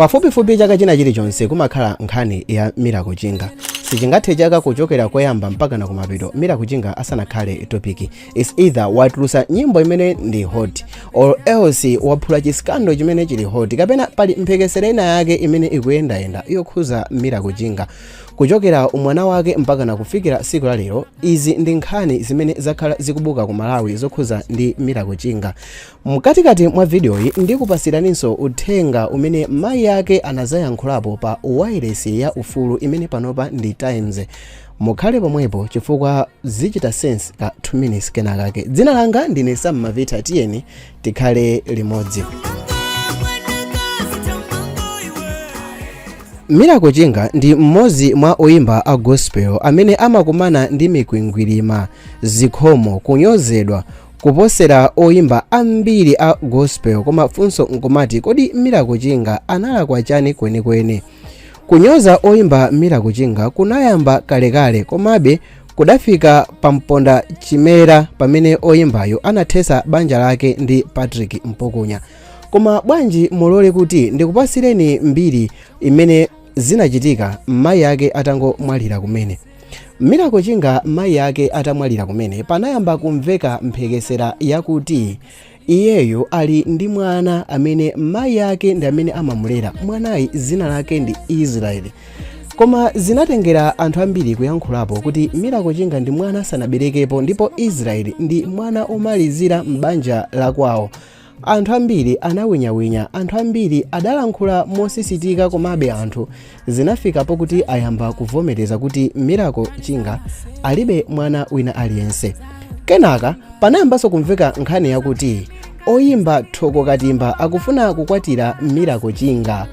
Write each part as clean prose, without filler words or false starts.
Pafupifupi chaka china chilichonse kumakhala nkhani ya Miracle Chinga. Sichingathe chaka kuchokera koyamba mpaka na kumapeto Miracle Chinga asanakhale topic. It's either watulusa nyimbo imene ndi hot, or else waphula chi scandal chimene chili hot, kapena pali mphekesera ina yake imene ikuyendayenda yokhuza Miracle Chinga. Kuchokera umwana wake mpaka na kufikira siku la lero, izi ndi nkhani zimene zakhala zikubuka ku Malawi zokhuza ndi Miracle Chinga. Mkatikati mwa videoyi ndikupasiraninso uthenga umene mayi ake anazayankhulapo pa wireless ya Ufulu imene panopa ndi Times. Mukhale pomwepo chifukwa zichita sense ka 2 minutes kenakake. Dzina langa ndine Sam Mavita, tiyeni tikhale limodzi. Miracle Chinga ndi mmodzi mwa oyimba a gospel amene amakumana ndi mikwingwirima, zikhomo, kunyozedwa kuposera oyimba ambiri a gospel. Koma funso nkumati, kodi Miracle Chinga analakwa chani kwenikweni? Kunyoza oyimba Miracle Chinga kunayamba kalekale, komabe kudafika pamponda chimera pamene oyimbayo anathesa banja lake ndi Patrick Mpukunya. Koma bwanji mulole kuti ndikupasireni mbiri imene zinachitika mayi ake atangomwalira kumene. Miracle Chinga mayi ake atamwalira kumene, panayamba kumveka mphekesera yakuti iyeyo ali ndi mwana amene mayi ake ndi amene amamulera. Mwanayi zina lake ndi Israel. Koma zinatengera anthu ambiri kuyankhulapo kuti Miracle Chinga ndi mwana sanaberekepo, ndipo Israel ndi mwana omalizira m'banja la kwawo. Anthu ambiri anawinyawinya, anthu ambiri adalankhula mosisitika, komabe anthu zinafika pokuti ayamba kuvomereza kuti Miracle Chinga alibe mwana wina aliyense. Kenaka panayambanso kumveka nkhani yakuti oyimba Thoko Katimba akufuna kukwatira Miracle Chinga.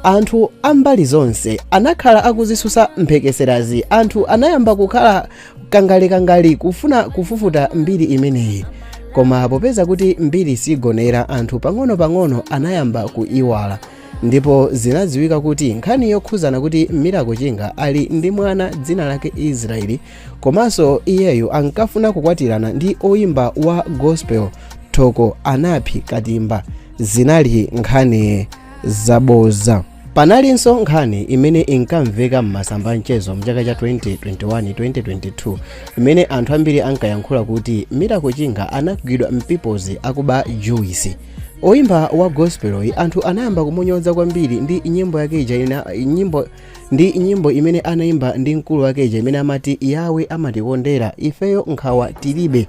Anthu ambali zonse anakhala akuzisusa mphekeserazi. Anthu anayamba kukhala kangalikangali kufuna kufufuta mbiri imeneyi, koma popeza kuti mbiri sigonera, anthu pang'ono-pang'ono anayamba kuiwala, ndipo zinadziwika kuti nkhani yokhuzana kuti Miracle Chinga ali ndi mwana dzina lake Israeli, komanso iyeyo ankafuna kukwatirana ndi oyimba wa gospel Thoko Anaphi Katimba, zinali nkhani zaboza. Panalinso nkhani imene inkamveka m'masamba mchezo mchaka cha 2021-2022 imene anthu ambiri ankayankhula kuti Miracle Chinga anagwidwa m'Peoples akuba juice. Oyimba wa gospel anthu anayamba kumunyoza kwambiri ndi nyimbo yake ija ina nyimbo ndi nyimbo imene anayimba ndi mkulu wake ija imene amati "Yawe amatikondera ifeyo nkhawa tilibe".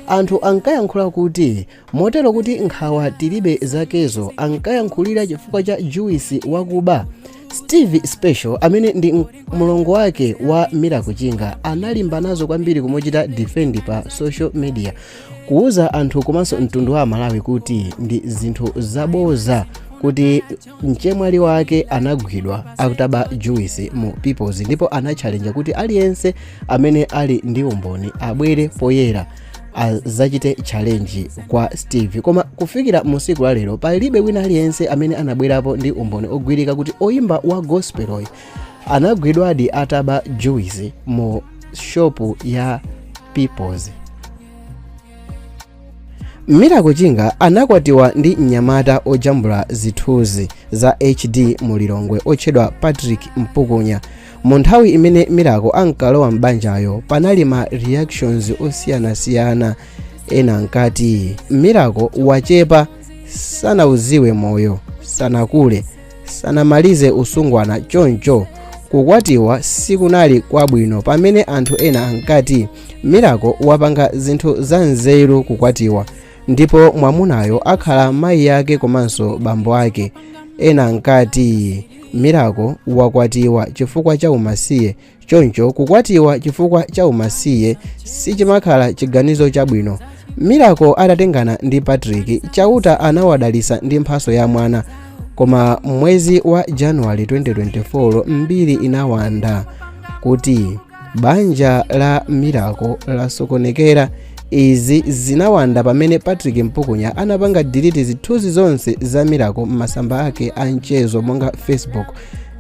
Anthu ankayankhula kuti motero kuti nkhawa tilibe zakezo ankayankhulira chifukwa cha juice wakuba. Steve Special, amene ndi mlongo wake wa Miracle Chinga, analimba nazo kwambiri kumuchita defend pa social media, kuuza anthu komanso mtundu wa Malawi kuti ndi zinthu zaboza kuti mchemwali wake anagwidwa akutaba juice mu Peoples, ndipo anatchalenja kuti aliyense amene ali ndi umboni abwere poyera azachite challenge kwa Steve. Koma kufikira musiku la lero palibe wina aliyense amene anabwerapo ndi umboni ogwirika kuti oyimba wa gospel anagwidwadi ataba juice mu shopu ya Peoples. Miracle Chinga anakwatiwa ndi mnyamata ojambula zithunzi za HD mu Lilongwe otchedwa Patrick Mpukunya. Mu nthawi imene Miracle ankalowa m'banjayo, panali ma reactions osiyanasiyana. Ena ankati Miracle wachepa, sanauziwe moyo, sanakule, sanamalize usungwana, choncho kukwatiwa sikunali kwabwino, pamene anthu ena ankati Miracle wapanga zinthu za nzeru kukwatiwa ndipo mwamunayo akhala mayi ake komanso bambo ake. Ena ankati Miracle wakwatiwa chifukwa cha umasiye, choncho kukwatiwa chifukwa cha umasiye sichimakhala chiganizo chabwino. Miracle atatengana ndi Patrick, Chauta anawadalisa ndi mphaso ya mwana, koma mwezi wa January 2024 mbiri inawanda kuti banja la Miracle lasokonekera. Izi zinawanda pamene Patrick Mpukunya anapanga delete zithunzi zonse za Miracle m'masamba ake a mchezo monga Facebook,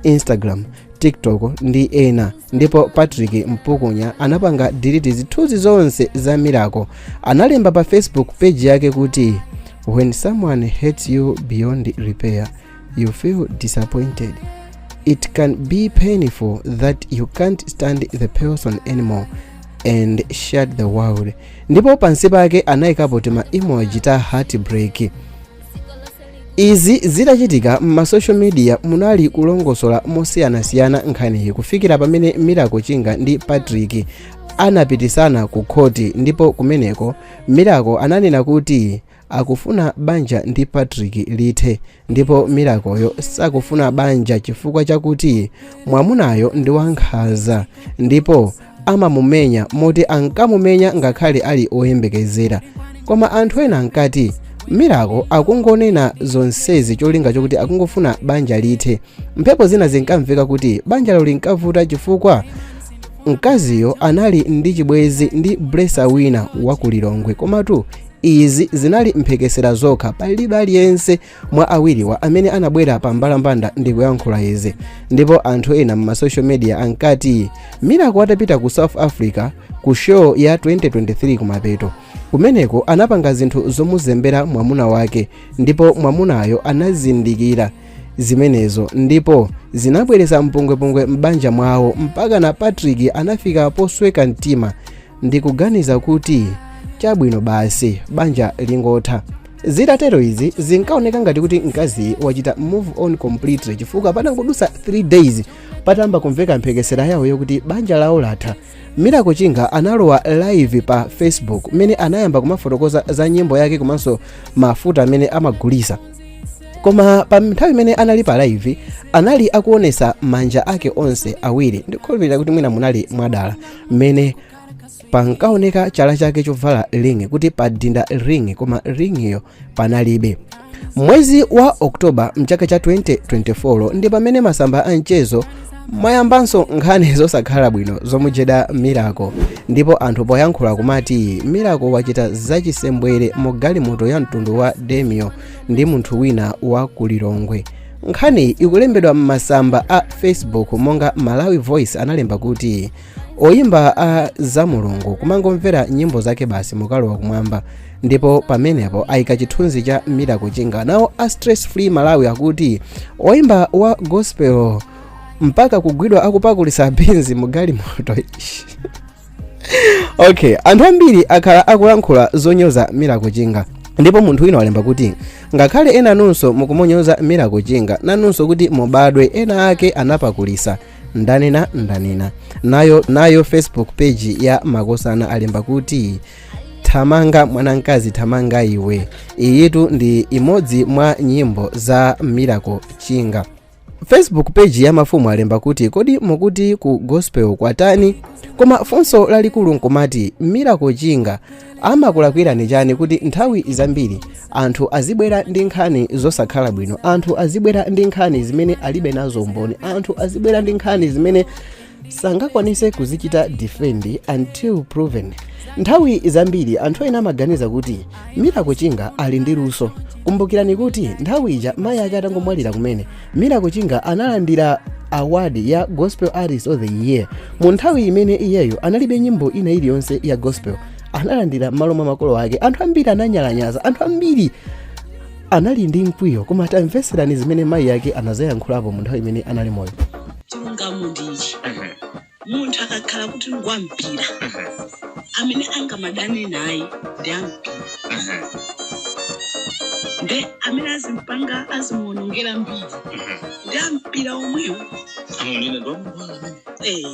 Instagram, TikTok ndi ena. Ndipo Patrick Mpukunya anapanga delete zithunzi zonse za Miracle. Analemba pa Facebook page yake kuti, "When someone hates you beyond repair, You feel disappointed. It can be painful that you can't stand the person anymore and shut the world." Ndipo pansi pake anayikapo tima emoji ta heartbreak. Izi zitachitika, m'ma social media munali kulongosola mosiyanasiyana nkhaniyi, kufikira pamene Miracle Chinga ndi Patrick anapitisana ku khoti. Ndipo kumeneko Miracle ananena kuti akufuna banja ndi Patrick lithe, ndipo Miracleyo sakufuna banja chifukwa chakuti mwamunayo ndi wankhanza ndipo amamumenya, moti ankamumenya ngakhale ali oyembekezera. Koma anthu ena ankati Miracle akungonena zonsezi cholinga chokuti akungofuna banja lithe. Mphepo zina zinkamveka kuti banjalo linkavuta chifukwa mkaziyo anali ndi chibwezi ndi blesser wina wa ku Lilongwe. Komatu izi zinali mphekesera zokha, palibe aliyense mwa awiriwa amene anabwera pa mbalambanda ndi kuyankhula izi. Ndipo anthu ena m'ma social media ankati Miracle atapita ku South Africa ku show ya 2023 kumapeto, kumeneko anapanga zinthu zomuzembera mwamuna wake, ndipo mwamunayo anazindikira zimenezo ndipo zinabweretsa mpungwepungwe m'banja mwawo, mpaka na Patrick anafika posweka mtima ndikuganiza kuti chabwino, basi banja lingotha. Zitatero izi, zinkaoneka ngati kuti mkazi wachita move on completely, chifukwa patangodusa 3 days patamba kumveka mphekesera yawo yokuti banja lawo latha, Miracle Chinga analowa live pa Facebook mmene anayamba kumafotokoza za nyimbo yake komanso mafuta amene amagulisa. Koma pa nthawi imene anali pa live, anali akuonesa manja ake onse awiri. Ndikukhulupirira kuti mwina munali mwadala, mmene pankaoneka chala chake chovala ring, kuti padinda ring, koma ringiyo panalibe. Mwezi wa Oktoba mchaka cha 2024 ndi pamene masamba a mchezo mwayambanso nkhani zosakhala bwino zomujeda Miracle, ndipo anthu poyankhula kumati Miracle wachita zachisembwere mu galimoto ya mtundu wa Demio ndi munthu wina wa Kulilongwe. Nkhani ikulembedwa m'masamba a Facebook, monga Malawi Voice analemba kuti, "Oyimba a za Mulungu kumangomvera nyimbo zake basi mukalowa kumwamba," ndipo pamenepo ayika chithunzi cha Miracle Chinga. Nawo a Stress Free Malawi akuti, "Oyimba wa gospel mpaka kugwidwa akupakulisa benzi mu galimoto." Okay, anthu ambiri akhala akulankhula zonyoza Miracle Chinga, ndipo munthu wina walemba kuti, "Ngakhale ena nunso mukumunyoza Miracle Chinga, nanunso kuti mubadwe ena ake anapakulisa. Ndanena, ndanena." Nayo Facebook page ya Makosana alemba kuti, "Thamanga mwanamkazi, thamanga iwe." Iyitu ndi imodzi mwa nyimbo za Miracle Chinga. Facebook page ya Mafumu alemba kuti, "Kodi mukuti ku gospel kwatani?" Koma funso lalikulu nkumati, Miracle Chinga amakulakwirani chani kuti nthawi zambiri anthu azibwera ndi nkhani zosakhala bwino, anthu azibwera ndi nkhani zimene alibe nazo mboni, anthu azibwera ndi nkhani zimene sangakwanise kuzichita defend until proven? Nthawi zambiri anthu ena amaganiza kuti Miracle Chinga ali ndi luso. Kumbukirani kuti nthawi ija mayi ake atangomwalira kumene, Miracle Chinga analandira award ya Gospel Artist of the Year mu nthawi imene iyeyo analibe nyimbo ina iliyonse ya gospel. Analandira m'malo mwa makolo ake. Anthu ambiri ananyalanyaza, anthu ambiri anali ndi mkwiyo, koma tamveserani zimene mayi ake anazayankhulapo mu nthawi imene anali moyo. Chilungamo ndichi: munthu akakhala kuti ngwampira, amene angamadane naye ndi ampira, nde amene azimpanga, azimuonongera mbiri ndi ampira omwewo. Amunena ndi wamangwala amene. Eh,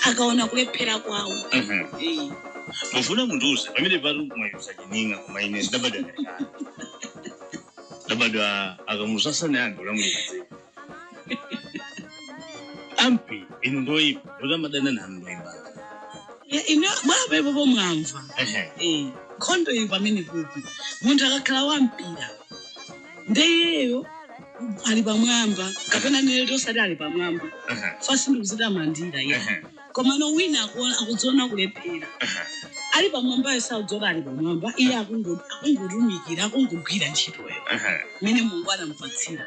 akaona kulephera kwawo. Eh. Mufuna mundiuze pamene patu mwayuza chininga, koma ine ndabadwa kalekale, ndabadwa akamusasane anga ulamulira dziko. Ampira inu ndoyimba, ndoti amadana nanu ndoyimba. Ine bwapepopo mwamva. Eh, nkhondo ili pamene kupi munthu akakhala wampira, ndeyeyo ali pamwamba, kapena nene tosati ali pamwamba, fasi ndikuzitamandira ye, koma no wina akudziona kulephera. Ali pamwambayo sakudziona ali pamwamba, iye akungotumikira, akungogwira ntchitoyo mmene Mulungu anamupatsira.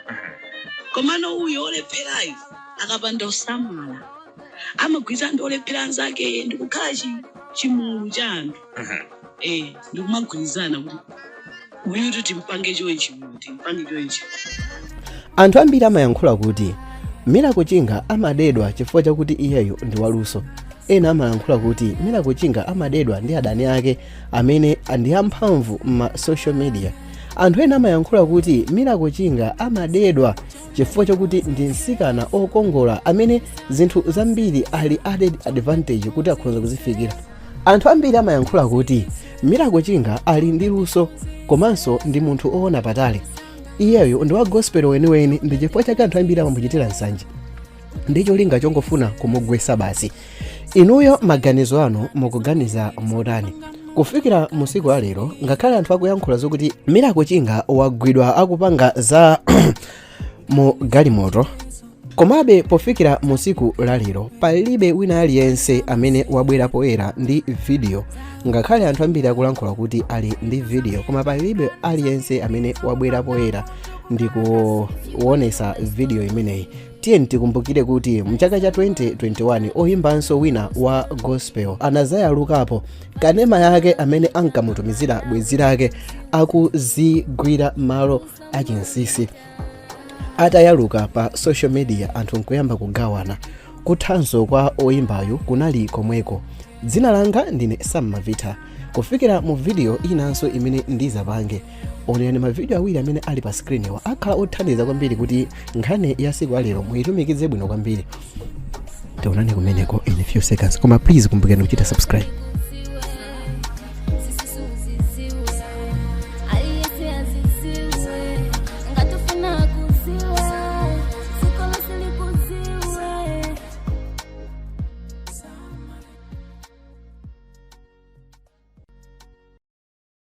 Komano uyo olepherayo akapanda usamala, amagwirizana ndi olephera anzake ndikukhala chimulu cha anthu, ndikumagwirizana kuti uyutu timpange chonchi, uyu timpange chonchi. Anthu ambiri amayankhula kuti Miracle Chinga amadedwa chifukwa chakuti iyeyo ndi waluso. Ena amayankhula kuti Miracle Chinga amadedwa ndi adani ake amene ndi amphamvu m'ma social media. Anthu ena amayankhula kuti Miracle Chinga amadedwa chifukwa chakuti ndi mtsikana okongola amene zinthu zambiri ali added advantage kuti akhoza kuzifikira. Anthu ambiri amayankhula kuti Miracle Chinga ali ndi luso komanso ndi munthu oona patali. Iyeyo ndi wa gospel weniweni, ndi chifukwa chake anthu ambiri amamuchitira nsanje ndi cholinga chongofuna kumugwetsa basi. Inuyo maganizo anu mukuganiza motani? Kufikira musiku la lero, ngakhale anthu akuyankhula zokuti Miracle Chinga wagwidwa akupanga za mu galimoto, komabe pofikira musiku la lero palibe wina aliyense amene wabwera poyera ndi video. Ngakhale anthu ambiri akulankhula kuti ali ndi video, koma palibe aliyense amene wabwera poyera ndi kuonesa video imeneyi. Tiye tikumbukire kuti mchaka cha 2021 oyimbanso wina wa gospel anazayalukapo kanema yake amene ankamutumizira bwenzi lake akuzigwira malo achinsinsi. Atayaluka pa social media, anthu nkuyamba kugawana. Kuthanso kwa oyimbayo kunali komweko. Dzina langa ndine Sam Mavita. Kufikira mu video inanso imene ndizapange, onerani mavidiyo awiri amene ali pa screen-wa, akhala othandiza kwambiri kuti nkhani ya siku alero muyitumikize bwino kwambiri. Tionane kumeneko in a few seconds, koma please kumbukirani kuchita subscribe.